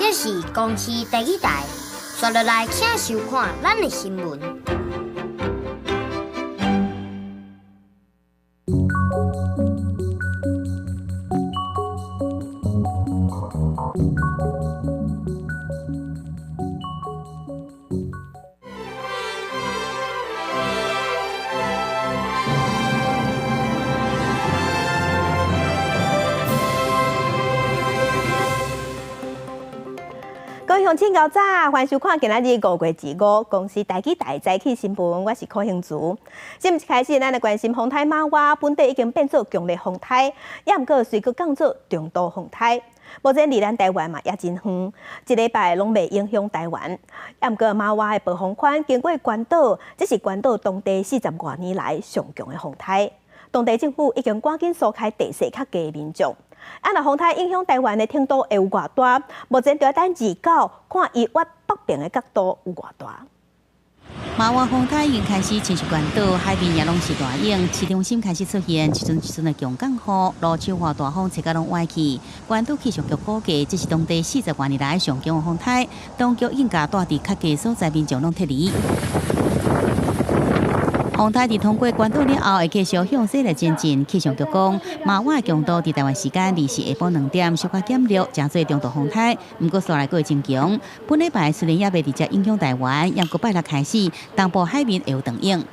這是公視第一台，紲落來請收看咱的新聞。各位鄉親𠢕早，歡迎收看今仔日5月25公視台語台早起新聞，我是柯興慈。這毋是開始，咱來關心風颱瑪娃，本地已經變做強烈風颱，也毋過隨閣降做中度風颱。目前離咱台灣嘛也真遠，這禮拜攏袂影響台灣。也毋過瑪娃的暴風圈經過關島，這是關島當地40外年來上強的風颱。當地政府已經趕緊疏開地勢較低的民眾。啊，若風颱影響台灣的程度會有偌大？目前就要等29，看伊越北邊的角度有偌大。瑪娃風颱已經開始侵襲關島，海面也攏是大湧，市中心開始出現一陣一陣的強降雨，路樹和大風吹甲攏歪去。關島氣象局估計，這是當地40外年來上強的風颱，當局已經共蹛佇較低所在民眾攏撤離。風颱佇通過關島了後，會繼續向西來前進。氣象局講，瑪娃的強度佇台灣時間24下晡2點小可減弱，成做中度風颱。毋過，紲來閣會增強。本禮拜雖然猶未直接影響台灣，毋過拜六開始，東部海面會有長湧。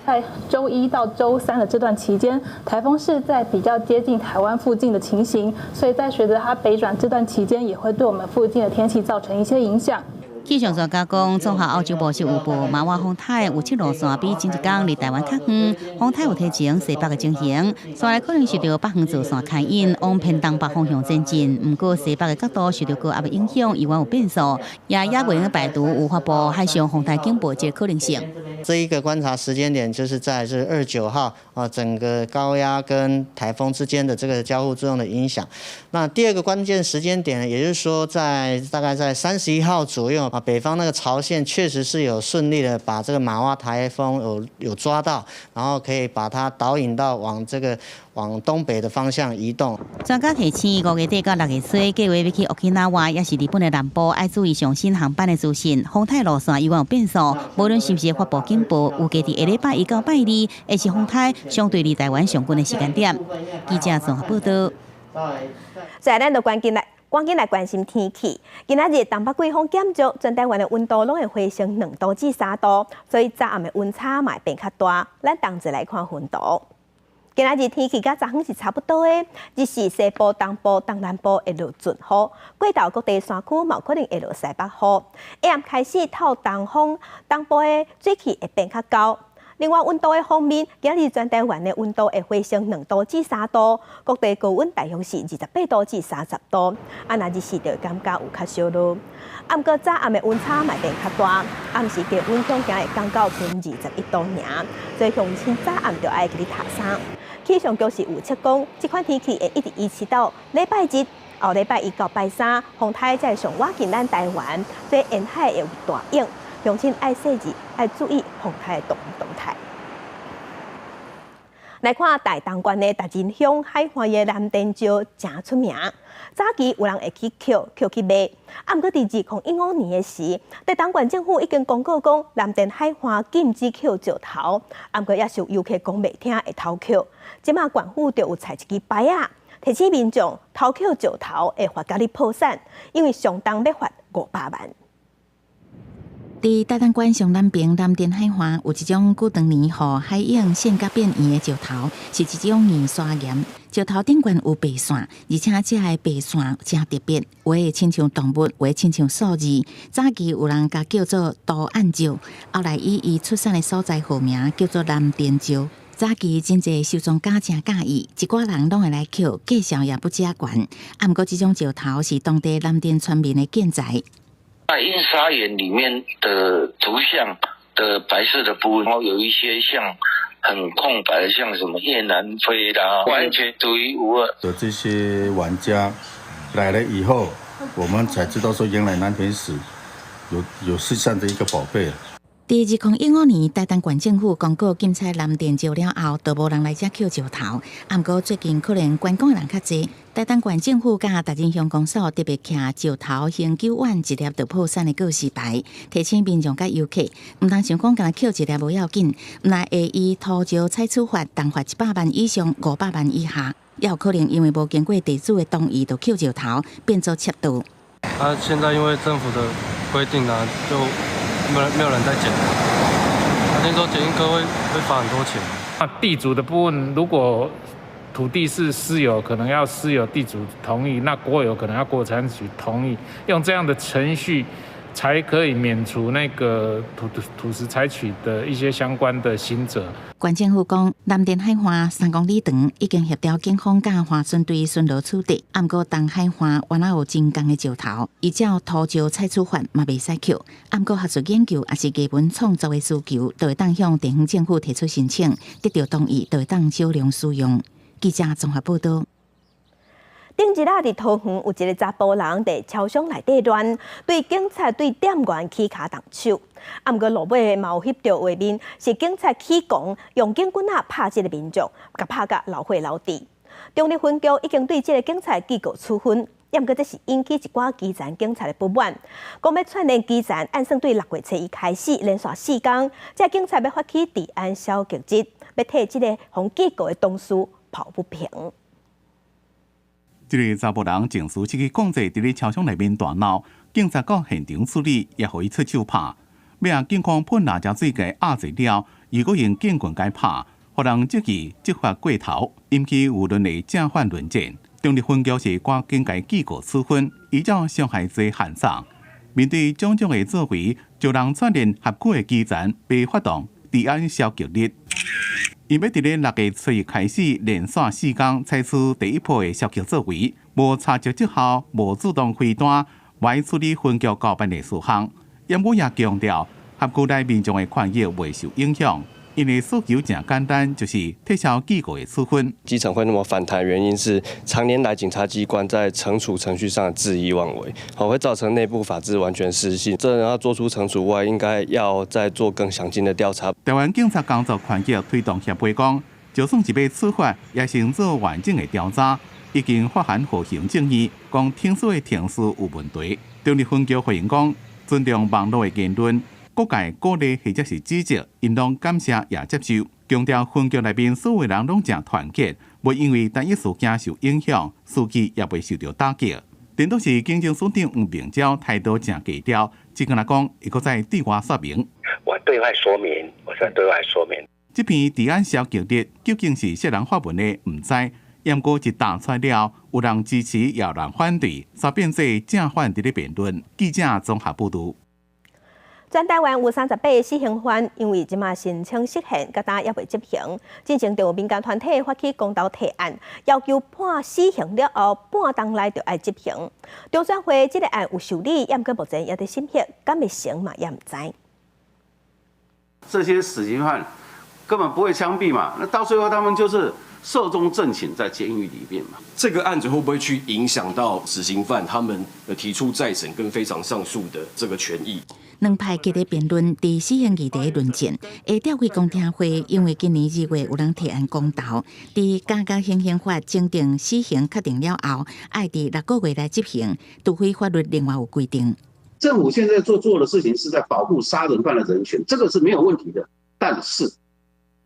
在週一到週三的這段期間，颱風是在比較接近台灣附近的情形，所以在隨著它北轉這段期間，也會對我們附近的天氣造成一些影響。氣象專家講，綜合歐洲模式有報，瑪娃風颱預測路線比前一工離台灣較遠，風颱有提前西北的情形，紲來可能受著北方造山牽引，往偏東北方向前進。毋過西北的角度受著高壓的影響，猶原有變數，也猶未用排除有發布海上風颱警報這個可能性。這一個觀察時間點就是在這29號啊，整個高壓跟颱風之間的這個交互作用的影響。那第二個關鍵時間點，也就是說在大概在31號左右啊，北方那個潮線確實是有順利的把這個瑪娃颱風有抓到，然後可以把它導引到往這個往東北的方向移動。專家提醒，5月底到6月初，計劃欲去沖繩，抑是日本的南部，愛注意上新航班的資訊。風颱路線猶原有變數，無論是毋是發布警報，預計佇下禮拜一到拜二，會是風颱相對離台灣上近的時間點。記者綜合報道。所以咱就趕緊來。趕緊來關心天氣。今仔日東北季風減弱，全台灣的溫度攏會回升2度至3度，所以早暗的溫差嘛會變較大。咱同齊來看溫度。今仔日天氣佮昨昏是差不多的，日時西部、東部、東南部會落陣雨，過晝各地山區嘛有可能會落西北雨。下暗開始透東風，東部的水汽會變較厚。另外，溫度的方面，今日全台灣的溫度會回升2度至3度，各地高溫大約是28度至30度。啊，若日時就會感覺有較燒熱。啊，毋過早暗的溫差嘛會變較大，暗時低溫恐驚會降到賰21度爾，所以鄉親早暗就愛記得疊衫。氣象局是預測講，這款天氣會一直維持到禮拜日，後禮拜一到拜三，風颱才會上倚近咱台灣，所以沿海會有大湧。鄉親愛細緻，愛注意風颱的動態。來看台東縣的達仁鄉海岸的藍靛石誠出名，早期有人會去抾抾去賣，啊，毋過佇2015年的時，台東縣政府已經公告講藍靛海岸禁止抾石頭，啊，毋過猶是有遊客講袂聽會偷抾，這馬縣府就有豎一支牌仔，提醒民眾偷抾石頭會罰共你破產，因為上重欲罰500萬。佇台東縣上南爿藍靛海岸，有一種久長年予海湧陷甲變圓的石頭，是一種硬砂岩。石頭頂懸有白線，而且這个白線誠特別，有的親像動物，有的親像數字。早期有人共叫做圖案石，後來以伊出產的所在號名叫做藍靛石。早期真濟收藏家誠佮意，一寡人攏會來抾，價錢也不遮懸。啊，毋過這種石頭是當地藍靛村民的建材。在硬砂岩裡面的圖像的白色的部分，然後有一些像很空白的，像什麼雁南飛啦，完全獨一無二。的這些玩家來了以後，我們才知道說原來藍田石有世上的一個寶貝。佇2015年，台東縣政府公告禁採藍靛石了後，就無人來遮抾石頭。毋過最近可能觀光的人較濟，台東縣政府佮大仁鄉公所特別徛石頭恆久遠一粒就破產的告示牌，提醒民眾佮遊客，毋通想講干焦抾一粒無要緊，毋但會依土石採取法，重罰100萬以上500萬以下，也有可能因為無經過地主的同意就抾石頭，變做竊盜。啊，現在因為政府的規定啊，就沒有人在撿。他聽說撿一顆會罰很多錢。那地主的部分，如果土地是私有，可能要私有地主同意；那國有可能要國有財產局同意，用這樣的程序才可以免除那個土石採取的一些相關的刑責。縣政府講，藍靛海岸3公里長，已經協調警方佮華巡隊巡邏取締。毋過東海岸原來有真仝的石頭，依照土石採取法嘛袂使抾。毋過學術研究抑是藝文創作的需求，就會當向地方政府提出申請，得到同意，就會當少量使用。記者綜合報道。頂日仔佇桃園有一个查埔人佇超商內底亂，對警察對店員起跤動手。啊，毋過落尾嘛有翕著畫面，是警察起狂用警棍仔拍這个民眾，共拍甲流血流滴。中壢分局已經對這个警察記過處分，毋過這是引起一寡基層警察的不滿，講欲串聯基層，按算對6月初一開始連續4工，這警察欲發起治安消極日，欲替這个予記過的同事抱不平。這个查埔人情緒失去控制，佇咧超商內面大鬧，警察到現場處理，也予伊出手拍。尾仔警方噴辣椒水共壓制了，又閣用警棍共伊拍，予人質疑執法過頭，引起輿論的正反論戰。中壢分局是趕緊共伊記過處分，依照傷害罪函送。面對種種的作為，就人串聯轄區的基層欲發動治安消極日。𪜶欲佇咧6月初一開始，連續4工採取第一波的消極作為，無查證績效，無自動開單，無愛處理分局交辦的事項。毋過也強調，轄區內民眾的權益袂受影響。𪜶的訴求誠簡單，就是撤銷記過的處分。基層會那麼反彈，原因是常年來警察機關在懲處程序上恣意妄為，好會造成內部法治完全失信。這要做出懲處外，應該要再做更詳盡的調查。台灣警察工作權益推動協會講，就算是欲處罰，也先做完整的調查，已經發函予行政院，講聽說的程序有問題。中壢分局回應講，尊重網路的言論。各界鼓勵或者是指責，𪜶攏感謝也接受。強調分局內面所有人攏誠團結，袂因為單一事件受影響，士氣也袂受著打擊。顛倒是警政署長黃明昭態度誠低調，只敢若講會閣再對外說明。我對外說明，我在對外說明。這篇治安消極日究竟是啥人發文的，毋知。毋過一彈出來了，有人支持，也有人反對，煞變做正反佇咧辯論。記者綜合報導。全台灣有38个死刑犯，因為這馬申請釋憲，到今猶未執行。進前就有民間團體發起公投提案，要求判死刑了後半冬內就愛執行。中選會這个案有受理，毋過目前猶佇審核，敢會成嘛也毋知。這些死刑犯根本不會槍斃嘛，那到最後他們就是壽終正寢在監獄裡面嘛。這個案子會不會去影響到死刑犯他們提出再審跟非常上訴的這個權益？兩派激烈辯論，佇死刑議題論戰。會調開公聽會，因為今年2月有人提案公投，佇加加行刑法增訂死刑確定了後，愛佇6個月內執行，除非法律另外有規定。政府現在做的事情是在保護殺人犯的人權，這個是沒有問題的。但是，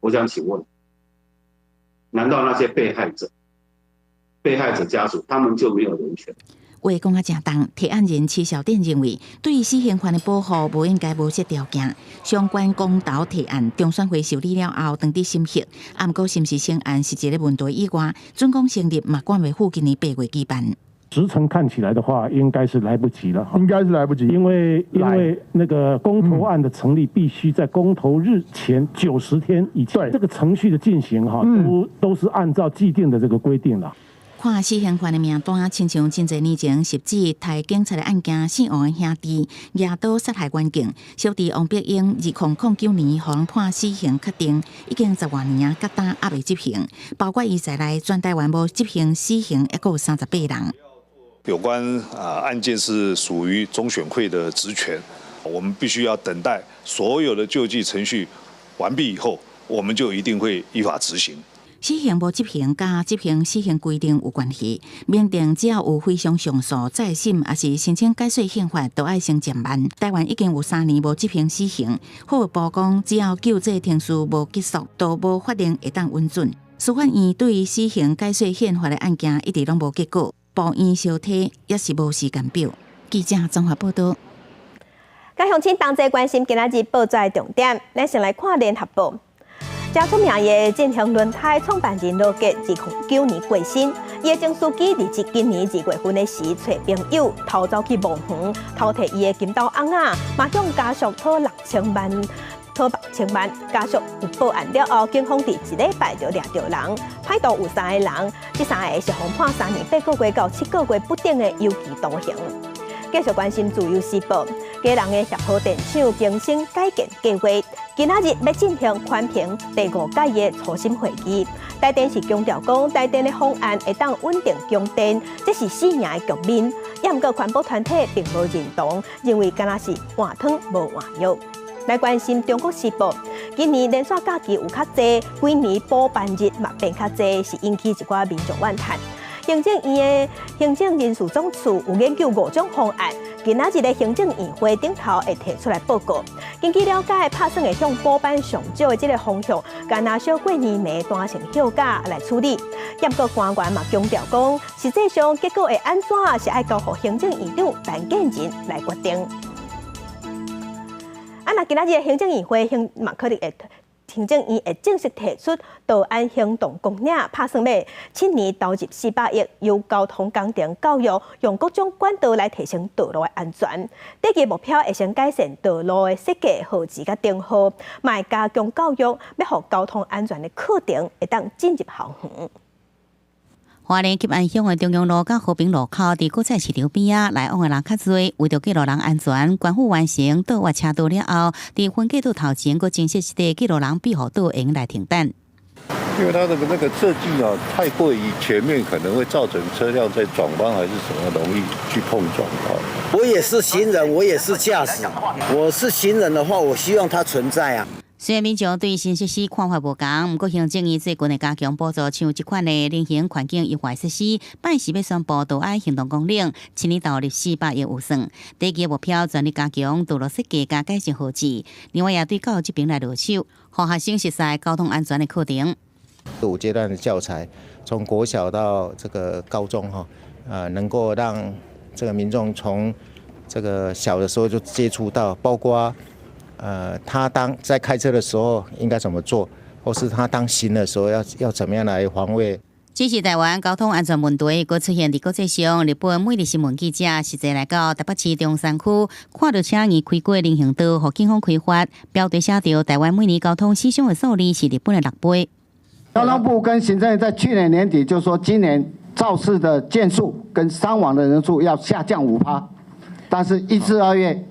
我想請問，難道那些被害者、被害者家屬，他們就沒有人權？話講啊誠重，提案人池小店認為，對於死刑犯的保護，無應該無設條件。相關公投提案，中選會受理了後，當佇審核，毋過是毋是成案是一個問題以外，準講成立嘛，趕袂赴今年8月舉辦。時程看起來的話，應該是來不及了。應該是來不及，因為那個公投案的成立必須在公投日前90天以前，這個程序的進行哈，都是按照既定的這個規定了。看死刑犯的名單，親像真濟年前實質刣警察的案件死亡的兄弟，舉刀殺害員警，小弟王碧英2009年予人判死刑確定，已經十外年啊，到今猶未執行。包括伊在內，全台灣無執行死刑，抑閣有38人。有關啊案件是屬於中選會的職權。我們必須要等待所有的救濟程序完畢以後，我們就一定會依法執行。死刑無執行，佮執行死刑規定有關係。明定只要有非常上訴、再審，抑是申請改稅憲法，都愛先減慢。台灣已經有3年無執行死刑。法務部講，只要救濟程序無結束，都無法令會當允准。司法院對於死刑改稅憲法的案件，一直攏無結果，部院相推也是無時間表。記者綜合報道。佮鄉親同齊關心今仔日報紙重點，咱先來看聯合報。誠出名的進行輪胎創辦人羅傑，2009年過身。伊的前司機佇今年2月份的時，揣朋友偷走去墓園，偷提伊的金兜甕仔，嘛向家屬討6000萬，討6000萬。家屬有報案了後，警方佇一禮拜就掠著人，歹徒有三个人，這三个是予判3年8個月到7個月不等的有期徒刑。繼續關心自由時報，基隆的協和電廠更新改建計劃，今仔日欲進行環評第五屆的初審會議。台電是強調講，台電的方案會當穩定供電，這是四贏的局面。也毋過環保團體並無認同，認為敢若是換湯無換藥。來關心中國時報，今年連續假期有較濟，幾年補班日嘛變較濟，是引起一寡民眾怨嘆。行政院的行政人事總處有研究五種方案，今仔日的行政院會頂頭會提出來報告。根據了解，拍算會向補班上少的這个方向，敢若小過年暝彈性休假來處理。毋過官員嘛強調講，實際上結果會按怎，是愛交予行政院長陳建仁來決定。啊，那今仔日行政院會行嘛可能會。行政院會正式提出道安行動綱領，拍算欲7年投入400億，由交通工程教育，用各種管道來提升道路的安全。第二個目標會先改善道路的設計、號誌佮燈號，嘛會加強教育，欲予交通安全的課程會當進入校園。花蓮吉安鄉的中央路佮和平路口，佇果菜市場邊仔來往的人較濟，為著過路人安全，官府完成倒挖車道了後，佇分隔島頭前閣增設一塊過路人庇護島，會用來停等。因為它的那個設計啊，太過於前面，可能會造成車輛在轉彎還是什麼容易去碰撞啊。我也是行人，我也是駕駛。我是行人的話，我希望它存在啊。雖然民眾對新設施看法無仝，毋過行政院最近會加強補助，像這款的人行環境優化設施，拜四欲宣布道安行動綱領，7年投入400億預算。第二個目標全力加強道路設計佮改善號誌，另外也對教育這邊來落手，予學生熟悉交通安全的課程。五階段的教材，從國小到這個高中，哈，能夠讓這個民眾從這個小的時候就接觸到，包括。他當在開車的時候應該怎麼做，或是他當行的時候要怎麼樣來防衛？這是台灣交通安全問題，閣出現佇國際上。日本每日新聞記者實際來到台北市中山區，看著車硬開過人行道，予警方開罰，標題寫著台灣每年交通死傷的數字是日本的6倍。交通部跟行政院在去年年底就說，今年肇事的件數跟傷亡的人數要下降5趴，但是1至2月。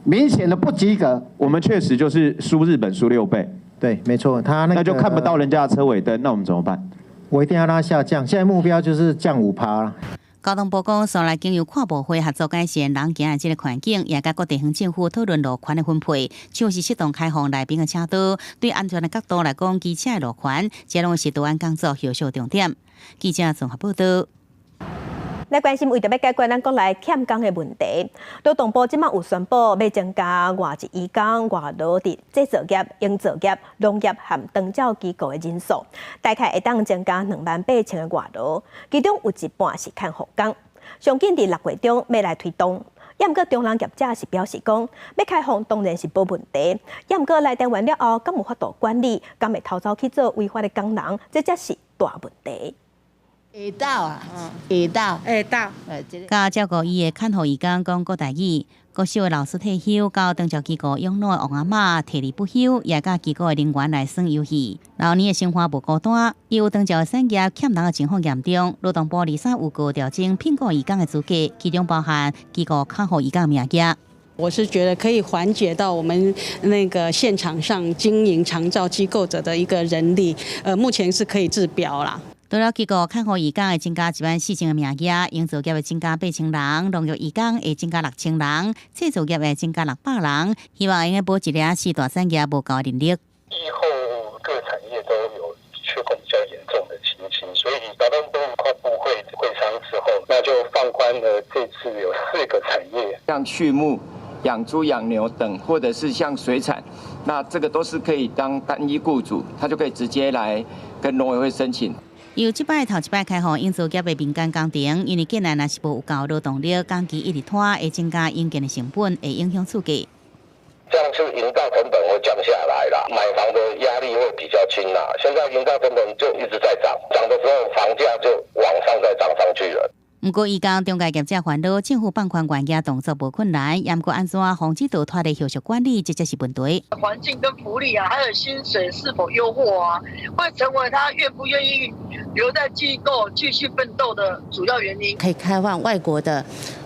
明顯的不及格，我們確實就是輸日本輸6倍。對，沒錯，他那個，那就看不到人家的車尾燈，那我們怎麼辦？我一定要讓它下降，現在目標就是降5趴。交通部講，紲來經由跨部會合作改善人行的這个環境，也佮各地方政府討論路權的分配，像是適當開放內邊的車道，對安全的角度來講，機車的路權，這攏是道安工作後續重點。記者綜合報道。來關心為著欲解決咱國內欠工的問題，勞動部這馬有宣布欲增加外籍移工、外勞佇製造業、營造業、農業和長照機構的人數，大概會當增加28,000个外勞，其中有一半是看護工。上緊佇6月中欲來推動。也毋過中人業者是表示講，欲開放當然是無問題，也毋過來台灣了後，敢有法度管理，敢會偷走去做違法的工人，這才是大問題。會到啊，會到，會到。佮照顧伊的看護義工講國台語，國小的老師退休，到長照機構養老的王阿嬤提離不休，也佮機構的人員來耍遊戲。老年的生活無孤單，由長照產業欠人的情況嚴重，勞動部23有告調整聘僱義工的資格，其中包含機構看護義工名額。我是覺得可以緩解到我們那個現場上經營長照機構者的一個人力，目前是可以治標啦。除了機構看護義工會增加14,000個名額，營造業會增加8000人，農業義工會增加6000人，製造業會增加600人，希望會用補一領四大產業無夠人力。疫後各產業都有缺工比較嚴重的情形，所以勞動部跨部會會商之後，那就放寬了這次有四個產業，像畜牧、養豬、養牛等，或者是像水產，那這個都是可以當單一僱主，他就可以直接來跟農委會申請。由這擺頭一擺開放營造業的民間工程，因為建案若是無有夠勞動力，工期一直拖，會增加營建的成本，會影響厝價。這樣是營造成本會降下來啦，買房的壓力會比較輕啦。現在營造成本就一直在漲，漲的時候房價就往上再漲上去了。毋過，伊講中介業者煩惱，政府放寬員額動作無困難，毋過按怎防止倒脫的後續管理，這才是問題。環境跟福利啊，還有薪水是否優厚啊，會成為他願不願意留在機構繼續奮鬥的主要原因。可以開放外國的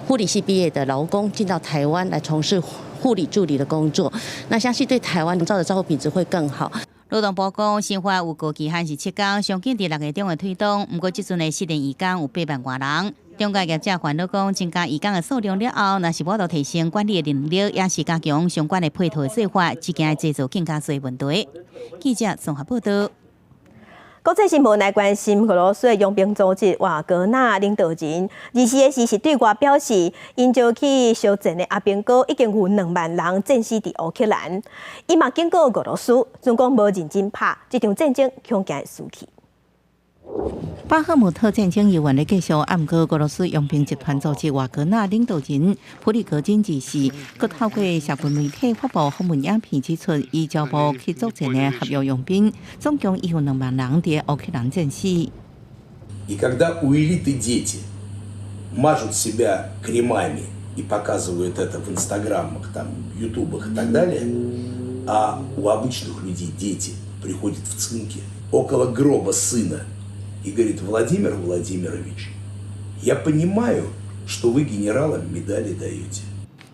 護理系畢業的勞工進到台灣來從事護理助理的工作，那相信對台灣營造的照護品質會更好。勞動部講，新法有效期限是7天，上緊佇6月中會推動。毋過，這陣的失聯義工有8萬外人。中介業者煩惱講，增加義工的數量了後，若是無法度提升管理的能力，也是加強相關的配套的做法，這件會製造更加濟問題。記者綜合報道。國際新聞來關心俄羅斯的傭兵組織瓦格納領導人，24日時是對外表示，𪜶招去相戰的阿兵哥已經有2萬人戰死佇烏克蘭。伊嘛警告俄羅斯，如果無認真拍，這場戰爭恐驚會輸去。巴赫姆特戰爭猶原咧繼續，毋過俄羅斯傭兵集團組織瓦格納領導人普里格金二世，閣透過社群媒體發布訪問影片，指出，伊招募去作戰的合約傭兵，總共已有2萬人佇烏克蘭戰死。 И когда у элиты дети мажут себя кремами и показывают это в инстаграмах, там, ютубах и так далее, а у обычных людей дети приходят в цинке около гроба сына и говорит: «Владимир Владимирович, я понимаю, что вы генералам медали даете».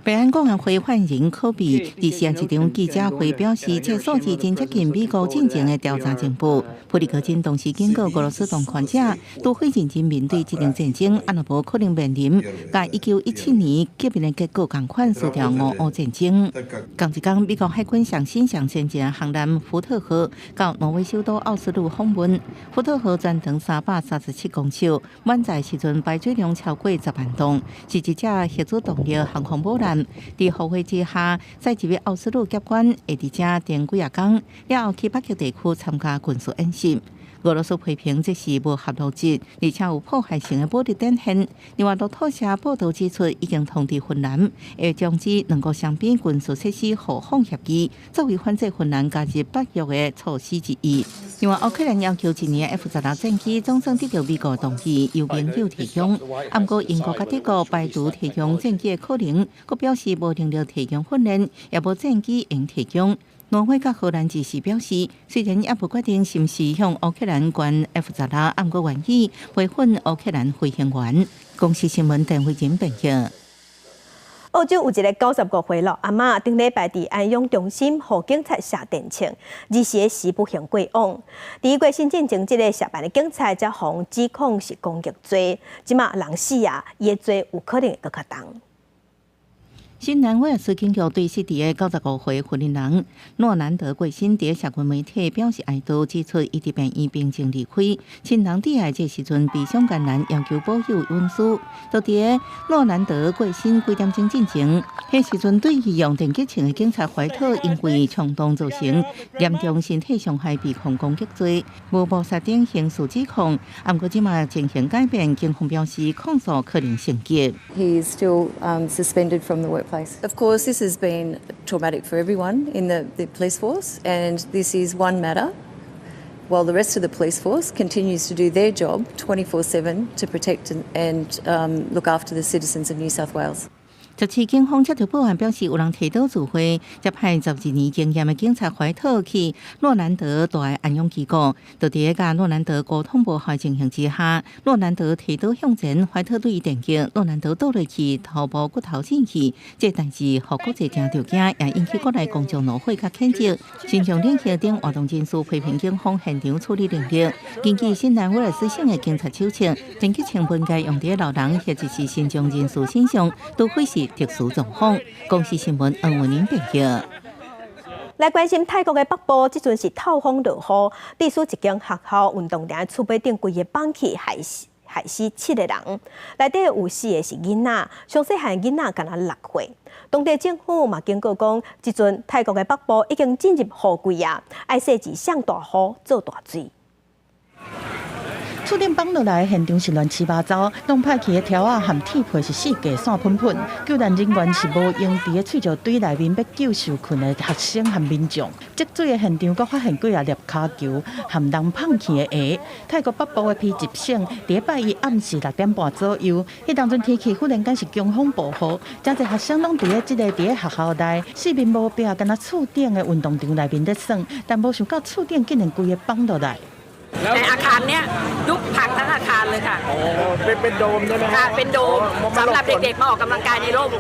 白安國安會發言人柯比佇四一場記者會表示，這數字真接近美國進前的調查情報。普里格金同時警告俄羅斯當權者，除非認真面對這場戰爭，啊若無可能面臨佮1917年革命的結果仝款，輸掉俄烏戰爭。仝一工，美國海軍上新上先進航艦福特號到挪威首都奧斯陸訪問。福特號全長337公尺，滿載時陣排水量超過10萬噸，是一隻核子動力航空母艦。佇雨火之下，駛入奧斯陸峽灣，會佇遮停幾仔工，了後去北極地區參加軍事演習。俄羅斯批評這是無合邏輯，而且有破壞性的武力展現。另外，路透社報道指出，已經通知芬蘭，會終止兩國雙邊軍事設施互訪協議，作為反制芬蘭加入北約的措施之一。另外，烏克蘭要求一年 F-16戰機總算得到美國同意，由盟友提供。毋過英國佮德國排除提供戰機的可能，閣表示無能力提供訓練，也無戰機會提供。挪威佮荷蘭只是表示，雖然猶無決定是毋是向烏克蘭捐 F-16，毋過願意培訓烏克蘭飛行員。公視新聞鄧慧仁編譯。澳洲有一个95歲老阿嬤，頂禮拜佇安養中心予警察射電槍，24時不幸過往。佇過身進前，這个涉案的警察才予指控是攻擊罪，這馬人死啊，伊的罪有可能會閣較重。新南威爾斯警局對死佇个95歲婦人諾蘭德過身，佇社群媒體表示哀悼，指出伊佇病院平靜離開，親人佇愛這時陣悲傷艱難，要求保佑隱私。就佇個諾蘭德過身幾點鐘進前，彼時陣對伊用電擊槍的警察懷特，因為衝動造成嚴重身體傷害，被控攻擊罪、無謀殺等刑事指控。毋過這馬情形改變，警方表示控訴可能升級。 He is still suspended from the workplace. Of course, this has been traumatic for everyone in the police force, and this is one matter, while the rest of the police force continues to do their job 24/7 to protect and look after the citizens of New South Wales. 這17警方接到報案，表示有人提刀自械，才派12年經驗的警察懷特去洛蘭德蹛的安養機構。就佇咧佮洛蘭德溝通無效情形之下，洛蘭德提刀向前，懷特對伊電擊，洛蘭德倒落去，頭部骨頭進去。這代誌予國際聽著驚，也引起國內公眾怒火佮譴責。親像領袖等活動人士批評警方現場處理能力。根據新南威爾斯省的警察手冊，電擊槍本該用佇老人或者是身障人士身上，除非是特殊狀況。公視新聞黃文玲編譯。來關心泰國的北部，這陣是透風落雨，致使一間學校運動場厝尾頂規个崩去，害死七個人，內底有四個是囡仔，上細漢囡仔干焦6歲。當地政府嘛警告講，這陣泰國的北部已經進入雨季啊，愛細緻上大雨做大水。厝頂崩落來，現場是亂七八糟，弄歹去的條仔和鐵皮是四界散噴噴。救援人員是無閒佇咧碎石堆內面欲救受困的學生和民眾。積水的現場，閣發現幾仔粒跤球和人碰去的鞋。泰國北部的披集省，佇拜一暗時6點半左右，彼當陣天氣忽然間是強風暴雨，誠濟學生攏佇咧這个佇咧學校內，四面無壁，敢若厝頂的運動場內面咧耍，但無想到厝頂竟然規个崩落來。 ในอาคารเนี้ยยุบพังทั้งอาคารเลยค่ะ เป็นโดมใช่ไหม ค่ะเป็นโดมสำหรับเด็กๆมาออกกำลังกายในร่ม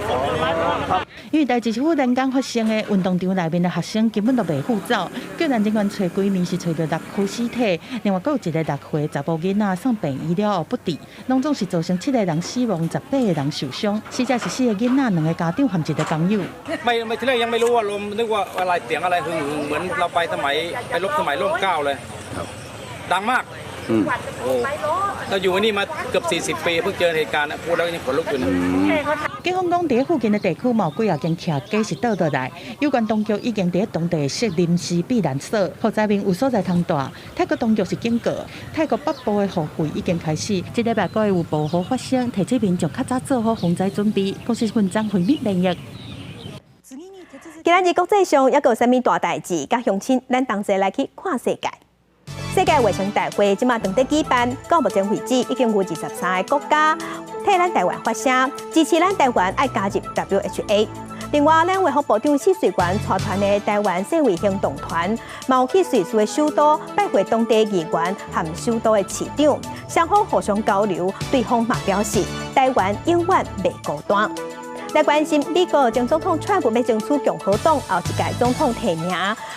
因為代誌是忽然間發生的，運動場內面的學生根本就袂赴走，救援人員揣幾暝是揣著六具屍體，另外閣有一个6歲查埔囡仔送病醫了後不治，攏總是造成七個人死亡，18個人受傷，死者是四个囡仔、兩个家長和一个工友。 ไม่ไม่ทีแรกยังไม่รู้ว่าลมนึกว่าอะไรเสียงอะไรหึ่งหึ่งเหมือนเราไปสมัยไปรบสมัยร่มเกล้าเลยดังมากโอ้เราอยู่ที่นี่มาเกือบ40ปีเพิ่งเจอเหตุการณ์นะพูดแล้วยังขนลุกอยู่นะ 警方講，佇咧附近的地區嘛有幾仔間徛家是倒落來，有關當局已經佇咧當地設臨時避難所，予災民有所在通蹛。泰國當局是警告，泰國北部的雨季已經開始，這禮拜閣會有暴雨發生，提醒民眾較早做好防災準備。公視新聞張惠敏編譯。今仔日國際上猶閣有啥物大代誌？佮鄉親，咱同齊來去看世界。世界衛生大會這馬正佇舉辦，到目前為止已經有23個國家替咱台灣發聲，支持咱台灣愛加入 WHA。另外，咱衛福部長許瑞元帶團的台灣世衛行動團，嘛有去瑞士的首都拜會當地議員和首都的市長，雙方互相交流，對方嘛表示台灣永遠袂孤單。來關心美國前總統川普欲爭取共和黨後一屆總統提名，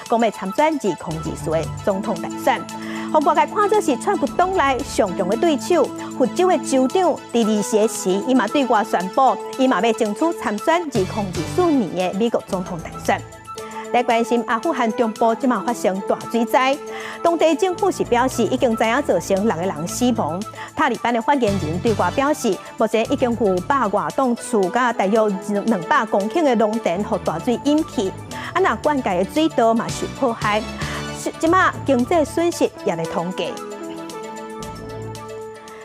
講欲參選2024的總統大選，予外界看做是川普黨內上強的對手。佛州的州長佇24時，伊嘛對外宣布，伊嘛欲爭取參選2024年的美國總統大選。來關心阿富汗中部這馬發生大水災，當地政府是表示已經知影造成六個人死亡。塔利班的發言人對外表示，目前已經有百外棟厝佮大約200公頃的農田予大水淹去，啊若灌溉的水道嘛受破壞，這馬經濟損失也咧統計。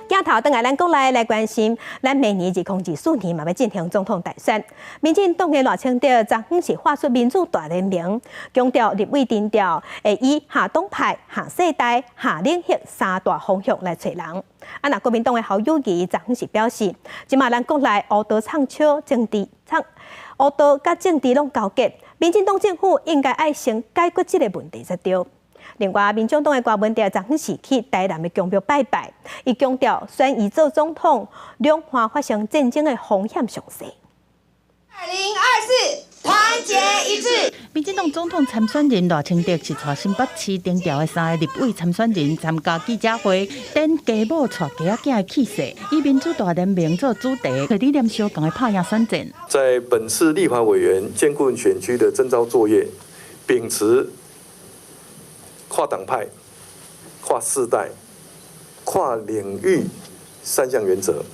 鏡頭轉來咱國內來關心，咱明年2024年嘛欲進行總統大選。民進黨的賴清德昨昏是發出民主大聯盟，強調立委徵調會以下黨派、下世代、下領域三大方向來揣人。啊，若國民黨的侯友宜昨昏是表示，這馬咱國內烏道藏笑政治藏烏道佮政治攏勾結，民進黨政府應該愛先解決這个問題才對。另外，民眾黨的郭文哲昨昏是去台南的宮廟拜拜，伊強調選伊做總統，兩岸發生戰爭的風險上細。 2024，團結一致。民進黨總統參選人賴清德是帶新北市徵調的三个立委參選人參加記者會，展家母帶雞仔囝的氣勢，以民主大聯盟做主題，理念相仝的拍贏選戰。在本次立法委員兼顧選區的徵召作業，秉持跨黨派、跨世代、跨領域三項原則，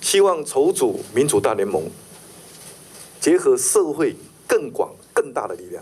希望籌組民主大聯盟，結合社會更廣、更大的力量，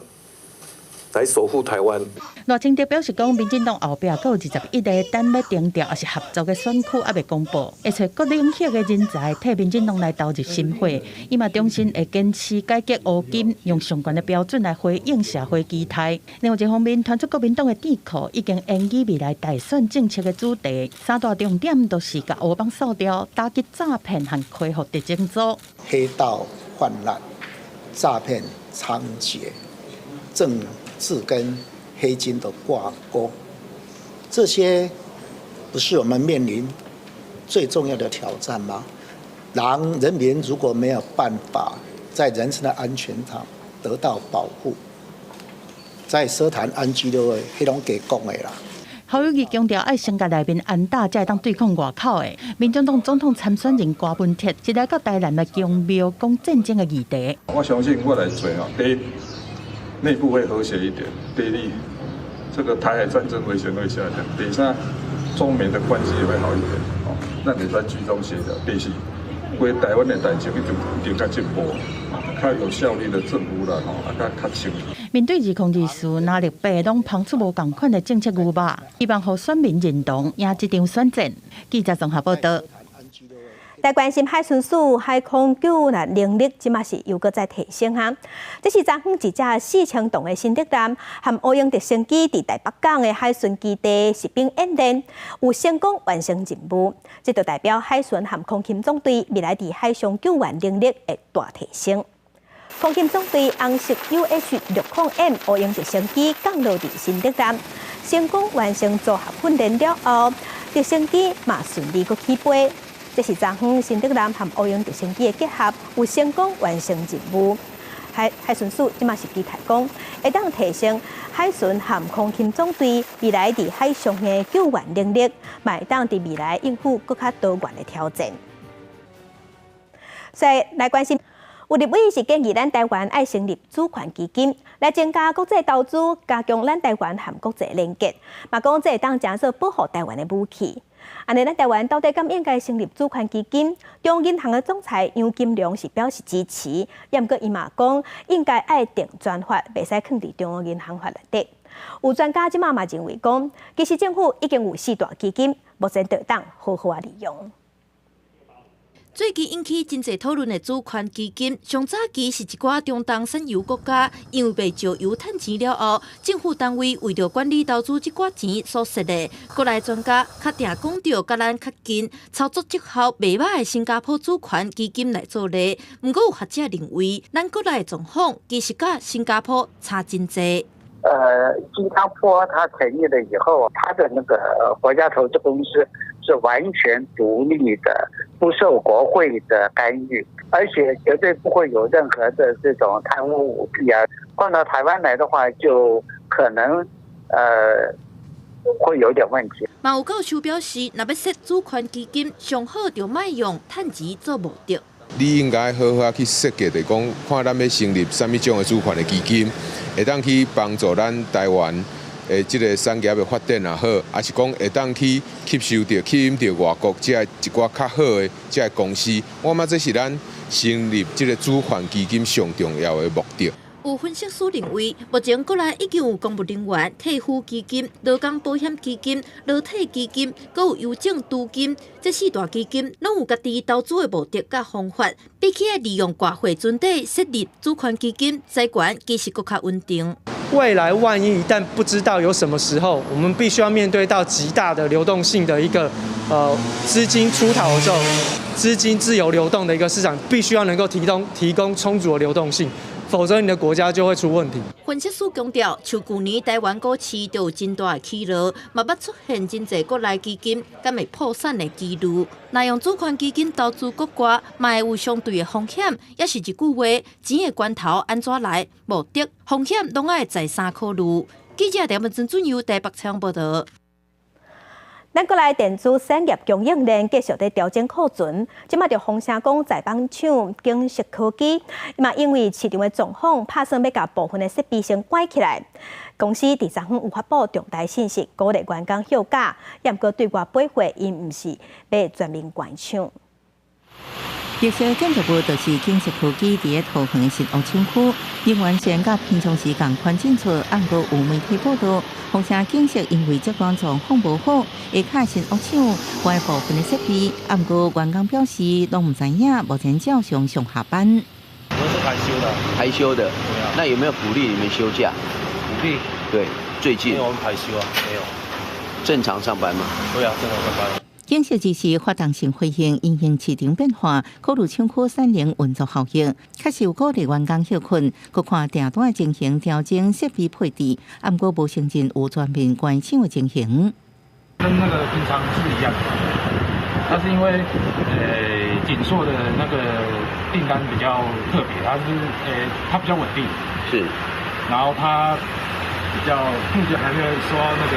來守護台灣。賴清德表示講，民進黨後壁閣有21个等欲徵調，抑是合作的選區猶未公布，會揣各領域的人才替民進黨來投入心血。伊嘛重申會堅持改革烏金，用上懸的標準來回應社會期待。另外一方面，傳出國民黨的智庫已經研擬未來大選政策的主題，三大重點都是共烏幫掃掉、打擊詐騙和恢復特偵組。黑道泛濫、詐騙猖獗、政治跟黑金的掛鈎，這些不是我們面臨最重要的挑戰嗎？讓人民如果沒有辦法在人身的安全上得到保護，再奢談安居樂業，彼攏假講的啦。侯友宜強調，愛先共內面安打，才會當對抗外口的。民進黨總統參選人柯文哲，一來到台南來宮廟講戰爭的議題。我相信我來做哦，第一，內部會和諧一點；第二，這個台海戰爭危險會下降；第三，中美的關係也會好一點。哦，咱會使居中協調。第四，為台灣的代誌一定一定較進步，較有效率的政府啦，吼，啊，較較清。面對2024，藍綠白攏拋出無仝款的政策牛肉，希望予選民認同，贏這場選戰。記者綜合報道。來關心海巡署海空救難能力，這馬是又閣再提升哈。這是昨昏一隻4000噸的新竹艦和烏鷹直升機佇台北港的海巡基地實兵演練，有成功完成任務。這就代表海巡和空勤總隊未來佇海上救援能力會大提升。空勤總隊紅色 UH-60M 烏鷹直升機降落佇新竹艦，成功完成組合訓練了後，直升機嘛順利閣起飛。這是昨昏新竹艦和烏鷹直升機的結合，有成功完成任務。海巡署這馬是期待講，會當提升海巡和空勤總隊未來佇海上的救援能力，嘛會當佇未來應付閣較多元的挑戰。所以來關心，有立委是建議咱台灣愛成立主權基金，來增加國際投資，加強咱台灣和國際連結，嘛講這會當誠做保護台灣的武器。按呢，咱台灣到底敢應該成立主權基金？中央銀行的總裁楊金龍是表示支持，也毋過伊嘛講應該愛定專法，袂使囥佇中央銀行法內底。有專家這馬嘛認為講，其實政府已經有四大基金，目前就當好好仔利用。最近引起真濟討論的主權基金，上早期是一寡中東產油國家，因為賣石油趁錢了後，政府單位為著管理投資這寡錢所設的。國內專家較定講著佮咱較近，操作績效袂䆀的新加坡主權基金來做例。毋過有學者認為，咱國內狀況其實佮新加坡差真濟。新加坡它成立了以後，它的那個國家投資公司是完全獨立的，不受國會的干預，而且絕對不會有任何的這種貪污舞弊啊。換到台灣來的話，就可能會有點問題。嘛有教授表示，若欲設主權基金，上好就莫用趁錢做目的。你應該好好去設計，就講看咱欲成立啥物種的主權的基金，會當去幫助咱台灣的這個產業的發展也好，抑是講會當去吸收著、吸引著外國這一寡較好的這个公司，我感覺這是咱成立這個主權基金上重要的目的。有分析師認為，目前國內已經有公務人員退撫基金、勞工保險基金、勞退基金，閣有郵政儲金，這四大基金攏有家己投資的目的佮方法。比起愛利用外匯存底設立主權基金，債權其實閣較穩定。未來萬一一旦不知道有什麼時候，我們必須要面對到極大的流動性的一個資金出逃的時候，資金自由流動的一個市場，必須要能夠提供充足的流動性。否則你的國家就會出問題。分析師強調，像舊年台灣股市就有真大的起落，嘛捌出現真濟國內基金敢會破產的幾率。若用主權基金投資國外，嘛會有相對的風險。抑是一句話，錢的關頭按怎來，目的風險攏愛再三考慮。記者陳文曾俊佑台北採訪報道。咱國內電子產業供應鏈繼續佇調整庫存，這馬就風聲講載板廠景碩科技，嘛因為市場的狀況，拍算欲共部分的設備先關起來。公司佇昨昏有發布重大信息，鼓勵員工歇假，也毋過對外表示，𪜶毋是欲全面關廠。綠色建築物就是景碩科技佇咧桃園的新屋廠區，人員先佮平常時仝款進出，毋過有媒體報道，風聲景碩因為接單狀況無好，下跤新屋廠關部分的設備，毋過員工表示攏毋知影，目前照常上下班。我們是排休的，排休的，那有沒有鼓勵你們休假？鼓勵？對，最近。因為我們排休啊，沒有。正常上班嗎？對啊，正常上班。景碩只是發動性回應，因應市場變化，考慮廠區產能運作效益，確實有鼓勵員工歇睏，閣看訂單的情形調整設備配置，毋過無承認有全面關廠的情形。跟那個平常是一樣的，但是因為景碩的那個訂單比較特別，它是它比較穩定，是，然後它比較目前還沒有受到那個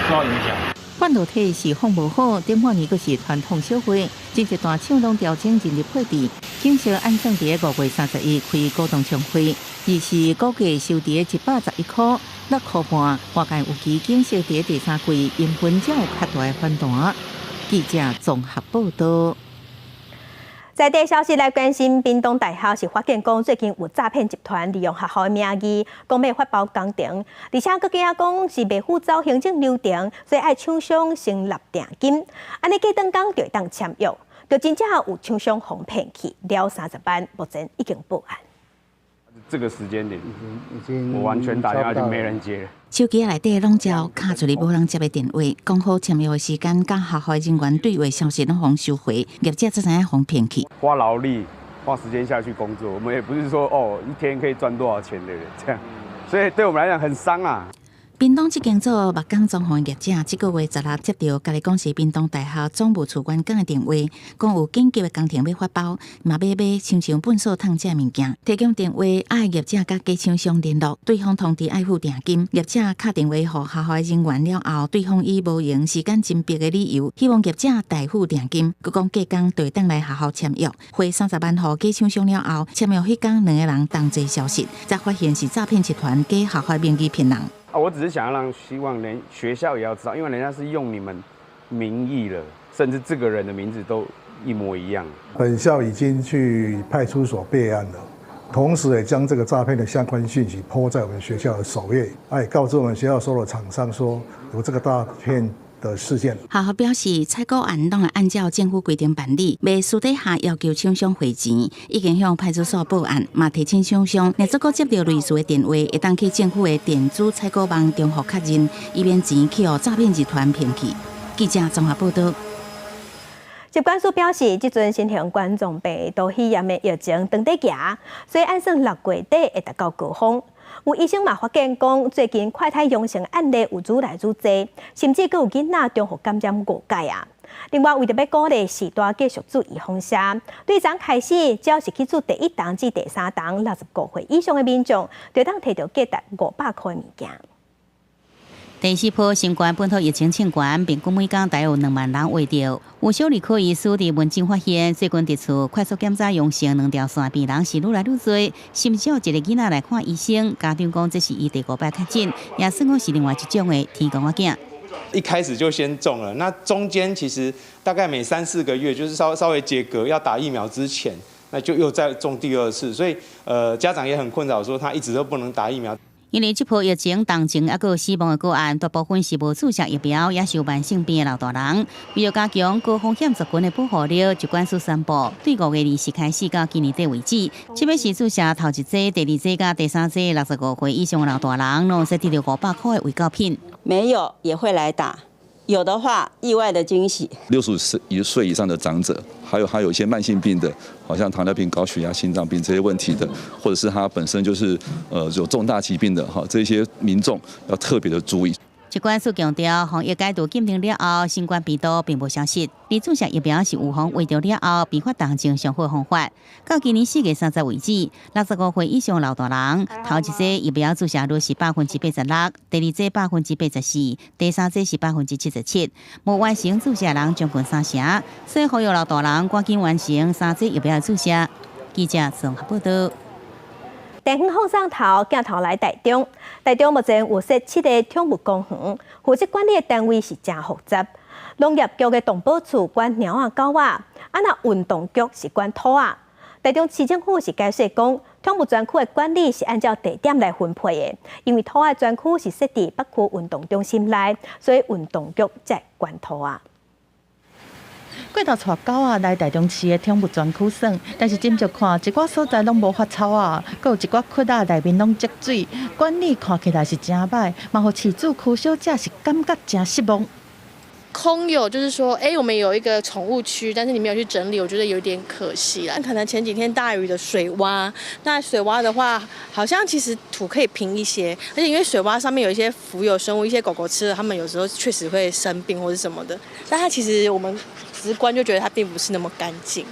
受到影響。半導體市況無好，頂半年閣是傳統小月，真濟大廠攏調整人力配置。景碩按算佇5月31開股東常會，二是股價收佇111.65塊。外界預期景碩佇第三季營運才有較大的反彈。記者綜合報道。在地消息來關心，屏東大學是發現講最近有詐騙集團利用學校的名義，講欲發包工程，而且閣驚講是袂赴走行政流程，所以愛廠商先納定金，按呢過轉工就會當簽約，就真正有廠商予騙去了30萬，目前已經報案。這個時間點，已經我完全打電話就沒人接。手機內底攏照敲出來無人接的電話，講好簽約的時間，佮學校人員對話消息攏予收回，業者才知影予騙去。花勞力、花時間下去工作，我們也不是說哦一天可以賺多少錢的這樣，所以對我們來講很傷啊。屏東這間做木工裝潢的業者，這個月16接著家己講是屏東大學總務處員工的電話，講有緊急的工程欲發包，嘛欲買親像糞掃桶這物件，提供電話愛業者佮假廠商聯絡，對方通知愛付訂金。業者敲電話予學校的人員了後，對方以無閒時間緊迫的理由，希望業者代付訂金，閣講隔工就會轉來學校簽約，匯30萬予假廠商了後，簽約彼工兩个人同齊消失，才發現是詐騙集團假學校名義騙人。啊，我只是想要讓，希望連學校也要知道，因為人家是用你們名義了，甚至這個人的名字都一模一樣。本校已經去派出所備案了，同時也將這個詐騙的相關訊息 PO 在我們學校的首頁，哎，告知我們學校所有廠商說有這個詐騙的事件。學校表示，採購案攏會按照政府規定辦理，袂私底下要求廠商匯錢，已經向派出所報案，嘛提醒廠商，若再閣接著類似的電話，會當去政府的電子採購網重複確認，以免錢去予詐騙集團騙去。記者綜合報道。疾管署表示，這陣新型冠狀病毒肺炎的疫情正佇行，所以按算6月底會達到高峰。有醫生嘛發現講，最近快篩陽性案例有愈來愈濟，甚至閣有囡仔重複感染五擺啊。另外，為著欲鼓勵序大繼續注預防射，對昨開始，只要是去注第一針至第三針65歲以上的民眾，就當提著價值500塊的物件。第四波新冠本土疫情衝懸，平均每工大約有2萬人罹著。有小兒科醫師佇門診發現，最近佇厝快速檢查陽性兩條線病人是愈來愈濟，甚至有一個囡仔來看醫生，家長講這是伊第五擺確診，也算講是另外一種的天公仔囝。一開始就先中了，那中間其實大概每三四個月，就是稍稍微間隔要打疫苗之前，那就又再中第二次，所以家長也很困擾，說他一直都不能打疫苗。因為這波疫情當前猶閣有死亡的個案，大部分是無注射疫苗，也是有慢性病的老大人。為著加強高風險族群的保護力，疾管署宣布，對5月20開始到今年底為止，這欲是注射頭一劑、第二劑佮第三劑65歲以上的老大人，攏會使得著500塊的慰告品。沒有也會來打，有的話意外的驚喜。61歲以上的長者，還有一些慢性病的，好像糖尿病、高血壓、心臟病這些問題的，或者是他本身就是有重大疾病的哈，這些民眾要特別的注意。疾管署強調，防疫解除禁令了後，新冠病毒並無消失。而注射疫苗是預防罹著了後，併發重症上好方法。到今年4月30為止，65歲以上老大人，頭一劑疫苗注射率是86%，第二劑84%，第三劑是77%。無完成注射人將近三成，所以呼籲老大人趕緊完成三劑疫苗注射。記者綜合報道。電影放送頭鏡頭來台中，台中目前有設七个寵物公園，負責管理的單位是誠複雜。農業局的動保處管貓仔狗仔，啊若運動局是管兔仔。台中市政府是解釋講，寵物專區的管理是按照地點來分配的，因為兔仔專區是設佇北區運動中心內，所以運動局才管兔仔。過頭帶狗仔來台中市的寵物專區耍，但是斟酌看一寡所在攏無發草仔，閣有一寡窟仔內面攏積水，管理看起來是誠䆀，嘛予飼主柯小姐是感覺誠失望。空有就是說，哎，我們有一個寵物區，但是你沒有去整理，我覺得有點可惜啦。可能前幾天大雨的水窪，那水窪的話，好像其實土可以平一些，而且因為水窪上面有一些浮游生物，一些狗狗吃了，它們有時候確實會生病或者什麼的。但它其實我們直觀就覺得它並不是那麼乾淨。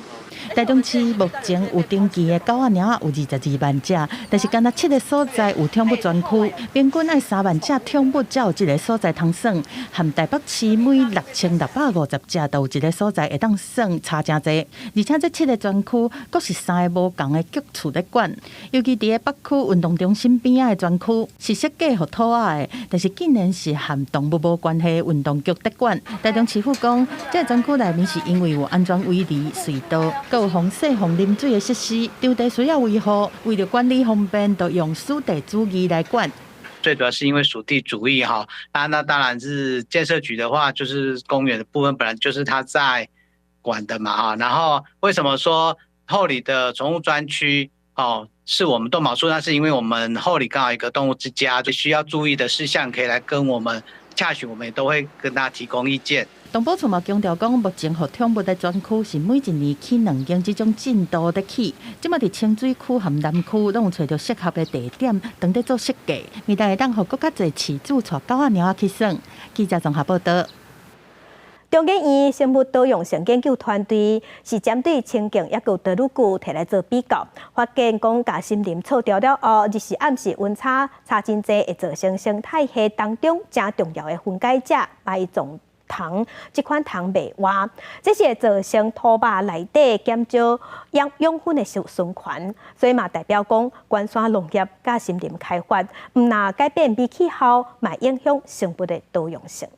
台中市目前有登記的狗仔貓仔有22萬隻，但是干焦七个所在有寵物專區，平均愛3萬隻寵物才有一个所在通耍。和台北市每6650隻就有一个所在會當耍，差誠濟。而且這七个專區，閣是三个無仝的局處咧管。尤其佇咧北區運動中心邊仔的專區，是設計予兔仔的，但是竟然是和動物無關係的運動局咧管。台中市府講，這个專區內面是因為有安全圍籬、隧道，閣有防水、防淋水的設施，場地需要維護，為著管理方便，就用屬地主義來管。最主要是因為屬地主義哈，那當然是建設局的話，就是公園的部分本來就是他在管的嘛哈。然後為什麼說后里的寵物專區哦是我們動保處？那是因為我們后里剛好一個動物之家，就需要注意的事項可以來跟我們洽詢，我們也都會跟大家提供意見。動保處嘛強調講，目前予寵物的專區是每一年起兩間這種進度咧起，這馬佇清水區和南區攏有揣著適合的地點，當咧做設計，未來會當予閣較濟飼主帶狗仔貓仔去耍。記者綜合報道。中研院生物多樣性研究團隊是針對清境抑閣德魯固提來做比較，發現講共森林銼掉了後，日時暗時溫差差真濟，會造成生態系當中誠重要的分解者埋葬蟲，這款蟲袂活，這是會造成土肉內底減少養分的循環，所以嘛代表講，關山農業佮森林開發，毋但改變微氣候，嘛影響生物的多樣性。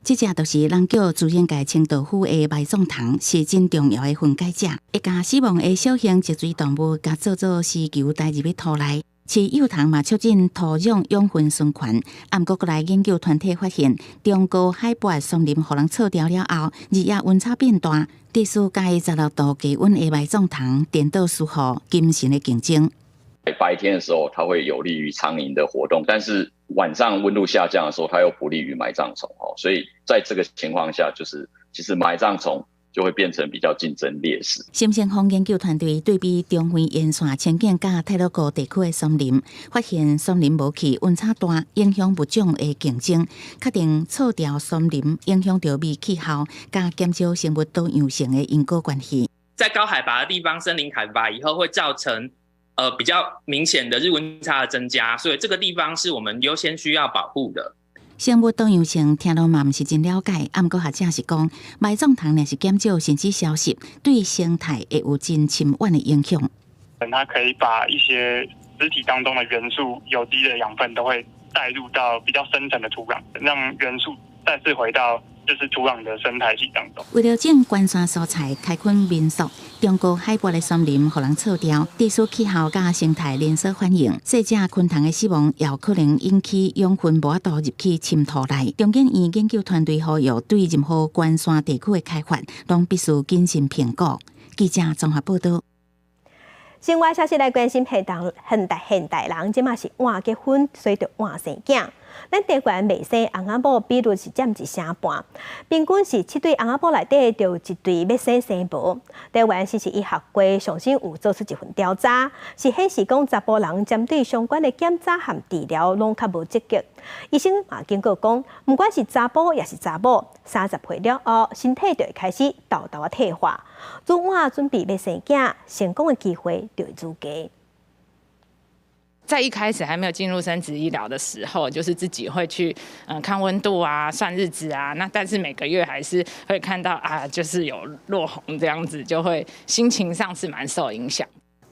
這隻就是人叫自然界清道夫的埋葬蟲，是真重要的分解者，會共死亡的小型脊椎動物共做做絲球帶入去土內。飼幼蟲嘛，促進土壤養分循環。毋過閣來研究團體發現，中高海拔松林予人銼掉了後，日夜溫差變大，致使佮16度低溫的埋葬蟲顛倒輸予金神的競爭。白天的時候，它會有利於蒼蠅的活動，但是晚上溫度下降的時候，它又不利於埋葬蟲哦。所以在這個情況下，就是其實埋葬蟲就會變成比較競爭劣勢。沈勝峰研究團隊對比中非沿線清境佮太魯閣地區的松林，發現松林無去溫差大，影響物種的競爭，確定銼掉松林影響著微氣候，佮減少生物多樣性的因果關係。在高海拔的地方，森林砍伐以後會造成比較明顯的日溫差的增加，所以這個地方是我們優先需要保護的。生物多樣性聽落嘛毋是真了解，毋過學者是講，埋葬蟲若是減少甚至消失，對生態會有真深遠的影響。它可以把一些屍體當中的元素、有機的養分都會帶入到比較深層的土壤，讓元素再次回到就是土壤的生態系當中。為著種關山蔬菜、開墾民宿，中高海拔的松林予人銼掉，致使氣候佮生態連鎖反應，細隻昆蟲的死亡也有可能引起養分無法度入去深土內。中研院研究團隊呼籲，對任何關山地區的開發，攏必須謹慎評估。記者綜合報道。新聞消息來關心現代現代現代人，這馬是晚結婚，所以著晚生囝。咱台灣未生翁仔某比率是佔一成半，平均是七對翁仔某內底就有一對欲生生無。台灣時事醫學會上新有做出一份調查，是顯示講查埔人針對相關的檢查和治療攏較無積極。醫生嘛警告講，毋管是查埔抑是查某，30歲了後，身體就會開始沓沓仔退化，愈晚準備欲生囝，成功的機會就會愈低。在一開始還沒有進入生殖醫療的時候，就是自己會去看溫度啊、算日子啊。那但是每個月還是會看到啊，就是有落紅這樣子，就會心情上是蠻受影響。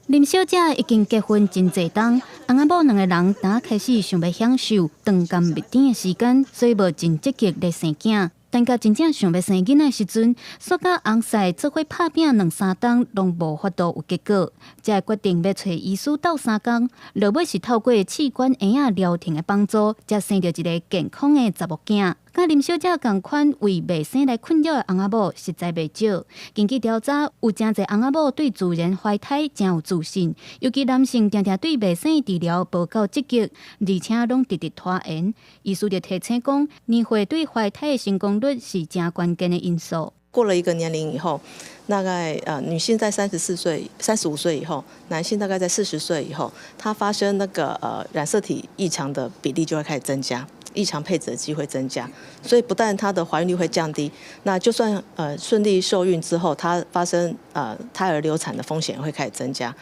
林小姐已經結婚真濟冬，翁仔某兩個人剛開始想欲享受長甘蜜甜的時間，所以無真積極咧生囝。但到真正想欲生囡仔時陣，煞佮翁婿做伙拍拚兩三冬，攏無法度有結果，才會決定欲揣醫師鬥相共。落尾是透過試管嬰仔療程的幫助，才生著一个健康的查某囝。佮林小姐仝款為袂生來困擾的翁仔某，實在袂少。根據調查，有誠濟翁仔某對自然懷胎誠有自信，尤其男性定定對袂生治療無夠積極，而且攏直直拖延。醫師就提醒講，年歲對懷胎的成功率是誠關鍵的因素。過了一個年齡以後，大概女性在34歲、35歲以後，男性大概在40歲以後，他發生那個染色體異常的比例就會開始增加。異常配子的機會增加，所以不但她的懷孕率會降低，那就算順利受孕之後，她發生胎兒流產的風險會開始增加。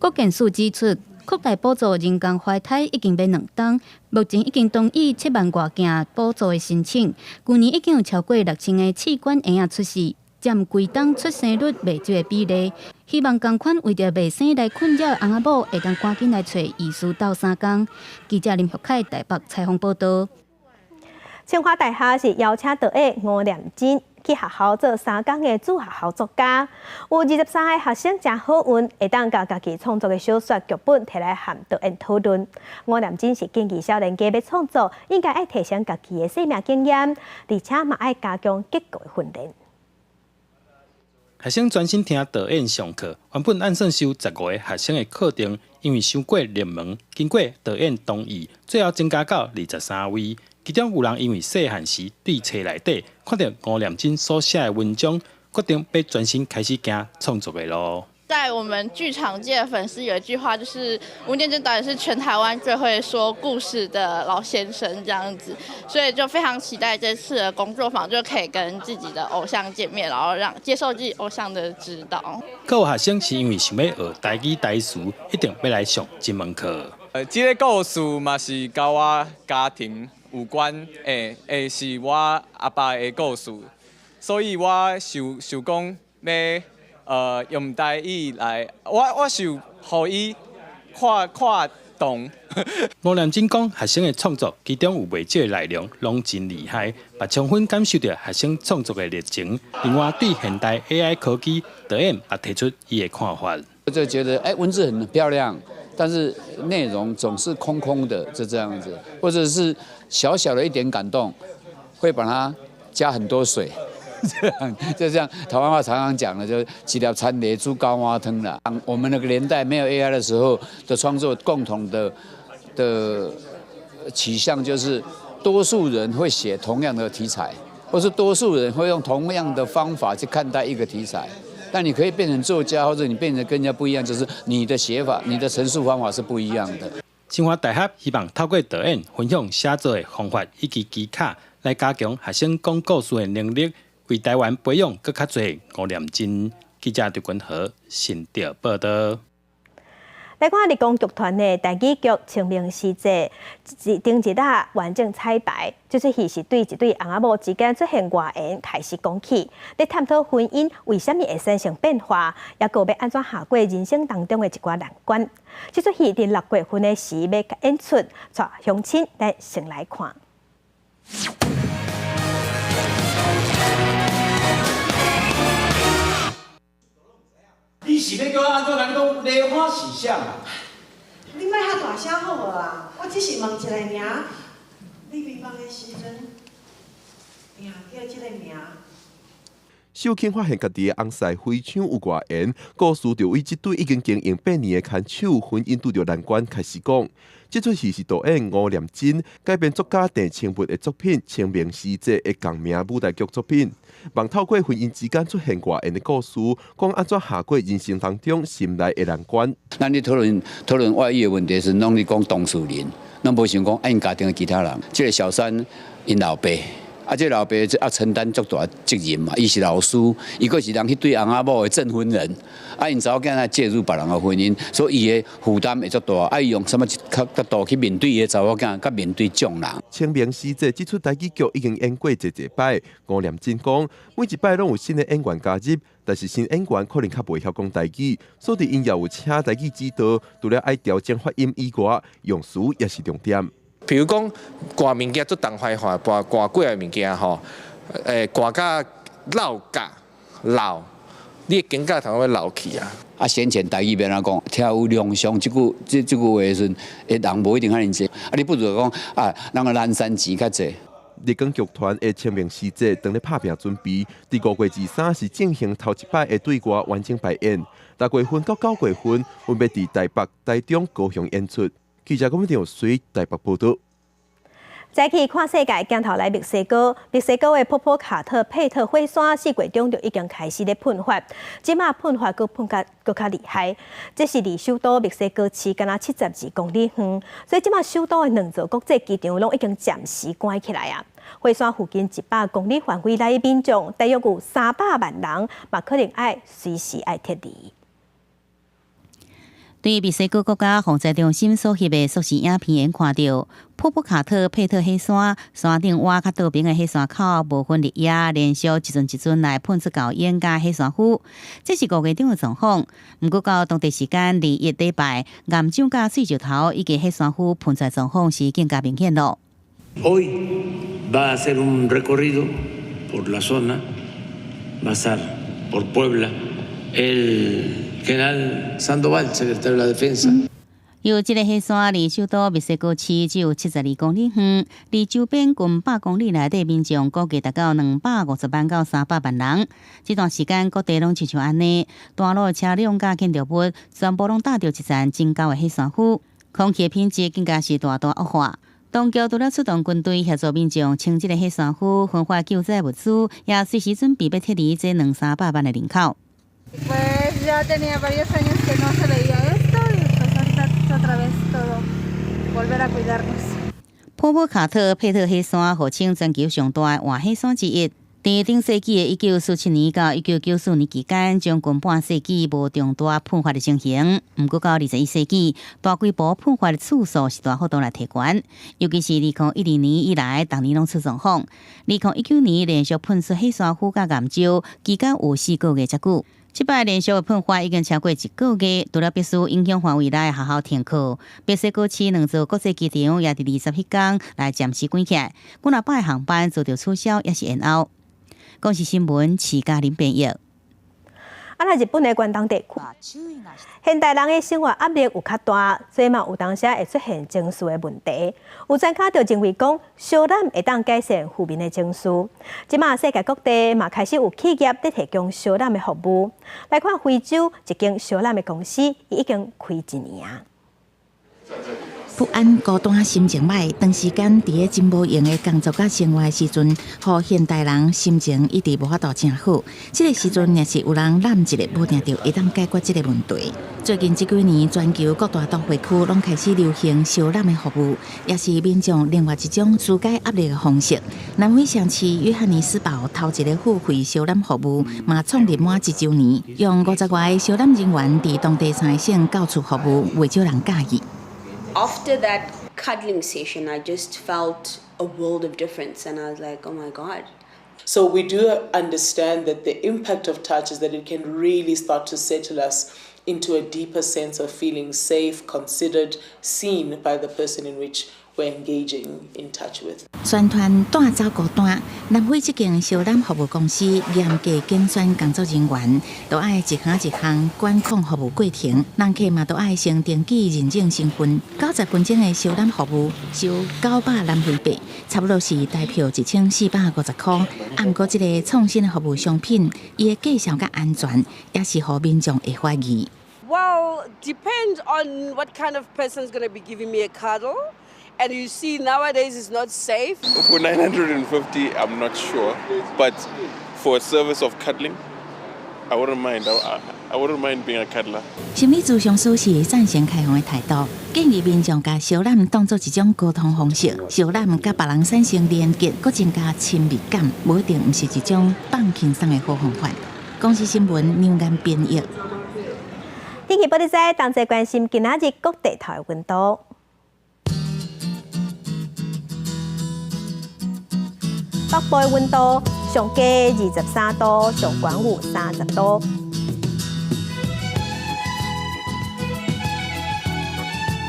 國健署指出，擴大補助人工懷胎已經欲兩冬，目前已經同意7萬外件補助的申請，舊年已經有超過6000个試管嬰仔出世，佔規冬出生率袂少的比例。希望仝款為著袂生來困擾的翁仔某，會當趕緊來揣醫師鬥相共。記者林玉凱台北採訪報導。清華大學是邀請導演吳念真去學校做3工的駐學校作家，有23个學生誠好運，會當共家己創作的小說劇本提來和導演討論。吳念真是建議少年家欲創作，應該愛提升家己的生命經驗，而且嘛愛加強結構的訓練。學生專心聽導演上課，原本按算收15个學生的課程，因為傷過熱門，經過導演同意，最後增加到23位。其中有人因為細漢時佇冊內底看著吳念真所寫的文章，決定欲專心開始行創作的路。在我們劇場界的粉絲有一句話，就是吳念真導演是全台灣最會說故事的老先生，這樣子，所以就非常期待這次的工作坊，就可以跟自己的偶像見面，然後讓接受自己偶像的指導。閣有學生是因為想欲學台語台詞，一定欲來上這門課。這个故事嘛是佮我家庭有關，會是我阿爸的故事，所以我想想講欲用台語來，我想予伊看看懂。吳念真講，學生的創作其中有袂少的內容攏真厲害，嘛充分感受著學生創作的熱情。另外，對現代 AI 科技，導演也提出伊的看法。我就覺得，文字很漂亮，但是內容總是空空的，就這樣子，或者是小小的一點感動，會把它加很多水。這樣就像台灣話常常講的，就一粒田螺煮九碗湯啦。我們那個年代沒有 AI 的時候的創作，共同的取向就是，多數人會寫同樣的題材，或是多數人會用同樣的方法去看待一個題材。但你可以變成作家，或者你變成跟人家不一樣，就是你的寫法、你的陳述方法是不一樣的。清華大學希望透過導演分享寫作的方法以及技巧，來加強學生講故事的能力，為台灣培養閣較濟吳念真。記者劉君和新竹報導。來看立功劇團的台語劇《清明時節》，頂一日完整彩排。這齣戲是對一對翁仔某之間出現外緣開始講起，咧探討婚姻為啥物會產生變化，抑閣欲按怎跨過人生當中的一寡難關。這齣戲佇6月份的時欲演出，帶鄉親來先來看。你是欲叫我按怎共你講？梨花是啥啊？你莫遐大聲好無啊？我只是問一下爾。你迷茫的時陣，定叫這个名。秀卿發現家己的翁婿非常有外緣，故事就為這對已經經營8年的牽手婚姻拄著難關開始講。這齣戲是導演吳念真改編作家鄭清文的作品《清明時節》的仝名舞台劇作品，望透過婚姻之間出現外緣的故事，講按怎跨過人生當中心內的難關。咱咧討論討論外遇的問題時，攏咧講當事人，攏無想講𪜶家庭的其他人。這个小三𪜶老爸，啊，這老爸要承擔足大責任嘛，伊是老師，伊閣是人彼對翁仔某的證婚人，啊，𪜶查某囝來介入別人的婚姻，所以伊的負擔會足大，啊，伊用啥物角度去面對伊的查某囝，佮面對眾人。清明時節，這齣台語劇已經演過濟濟擺。吳念真講，每一擺攏有新的演員加入，但是新演員可能較袂曉講台語，所以𪜶也有請台語指導，除了愛調整發音以外，用詞也是重點。比如講，掛物件足重壞話，掛掛幾个物件吼，掛甲落架老，你的肩胛頭會老去啊。啊，先前台語欲按怎講，聽有良相這句這這句話的時陣，人無一定遐爾濟。啊，你不如講啊，咱個南山錢較濟。日光劇團的清明時節當咧拍拚準備，佇5月23是進行頭一擺的對外完整排演，6月份到9月份分別佇台北、台中、高雄演出。記者郭文隨台北報道。再去看世界，鏡頭來墨西哥，墨西哥的波波卡特佩特火山4月中就已經開始咧噴發，這馬噴發閣噴較閣較厲害。這是離首都墨西哥市敢若72公里遠，所以這馬首都的兩座國際機場攏已經暫時關起來啊。火山附近100公里範圍內的民眾，大約有300萬人，嘛可能愛隨時愛撤離。對墨西哥國家防災中心所翕的縮時影片，看著波波卡特佩特火山山頂倚較倒爿的火山口，無分日夜，連續一陣一陣來噴出厚煙佮火山灰。這是5月中的狀況。毋過到當地時間21禮拜，岩漿佮碎石頭以及火山灰噴出來狀況是更加明顯咯。 Hoy va a hacer un recorrido por la zona, va a estar por Puebla el general Sandoval, secretario de la Defensa。由這个火山離首都墨西哥市只有72公里遠，離周邊近100公里內底民眾估計達到250萬到300萬人。這段時間各地攏親像按呢，大路的車輛佮建築物全部攏罩著一層真厚的火山灰，空氣品質更加是大大惡化。當局除了出動軍隊協助民眾清這个火山灰、分發救災物資，也隨時準備欲撤離這兩三百萬的人口。 Pues ya tenía varios años que no se veía esto y pues ahorita otra vez todo volver a cuidarnos. 波波卡特佩特火山號稱全球上大的活火山之一，佇頂世紀的1947年到1994年期間，將近半世紀無重大噴發的情形。毋過到21世紀，大規模噴發的次數是大幅度來提懸，尤其是2012年以來，逐年攏出狀況。2019年連續噴出火山灰佮岩石，期間有4個月遮久。這擺連續的噴發已經超過一個月，除了必須影響範圍內學校停課，墨西哥市兩座國際機場也佇20彼工來暫時關起來，幾若百个航班遭著取消，抑是延後。公視新聞，徐嘉玲編譯。啊，那日本的關東地區，現代人的生活壓力有較大，所以嘛有當時會出現情緒的問題。有專家就認為講，相攬會當改善負面的情緒。這馬世界各地嘛開始有企業佇提供相攬的服務。來看非洲一間相攬的公司，伊已經開一年啊。不安、孤單、心情䆀，長時間佇咧真無閒的工作佮生活的時陣，予現代人心情一直無法度真好。這个時陣，若是有人攬一下，無定著會當解決這个問題。最近這幾年，全球各大都會區攏開始流行相攬的服務，也是民眾另外一種紓解壓力的方式。南非城市約翰尼斯堡頭一个付費相攬服務，嘛創立滿一週年，用50外个相攬人員佇當地三个省到處服務，袂少人佮意。 After that cuddling session, I just felt a world of difference, and I was like, "Oh my God." So we do understand that the impact of touch is that it can really start to settle us into a deeper sense of feeling safe, considered, seen by the person in which we're engaging in touch with. 宣傳帶走孤單，南非這間相攬服務公司嚴格揀選工作人員，都愛一項一項管控服務過程，人客嘛都愛先登記認證身份。90分鐘的相攬服務收900南非幣，差不多是台票1450塊。啊，毋過這个創新的服務商品，伊的價數佮安全，也是予民眾會懷疑。 Well, depends on what kind of person is going to be giving me a cuddle. And you see, nowadays it's not safe. For 950, I'm not sure. But for a service of cuddling, I wouldn't mind. I wouldn't mind being a cuddler. 心理諮商師是贊成開放的態度，建議民眾共相攬當做一種溝通方式，相攬佮別人產生連結，閣增加親密感，無一定毋是一種放輕鬆的好方法。公視新聞梁岩編譯。天氣報你知，同齊關心今仔日各地頭的溫度。北部的溫度上低23度，上懸有30度。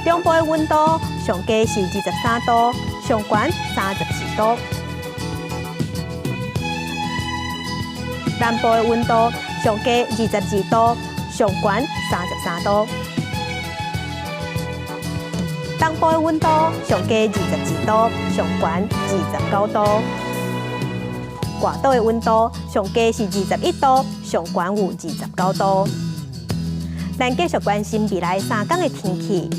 中部的溫度上低是23度，上懸34度。南部的溫度上低22度，上懸33度。東部的溫度上低22度，上懸29度。外島的溫度上低是21度，上懸有29度。咱繼續關心未來3天的天氣。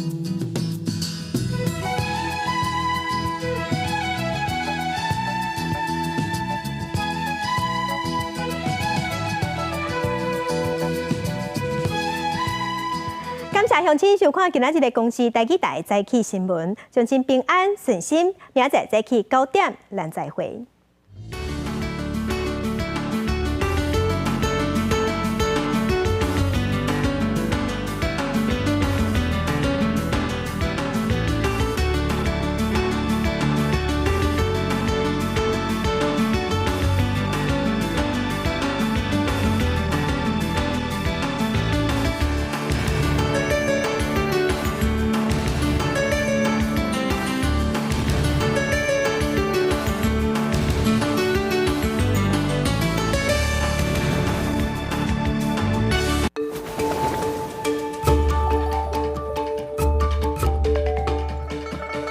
感謝鄉親收看今仔日的公視台語台早起新聞，相信平安順心，明仔載早起9點，咱再會。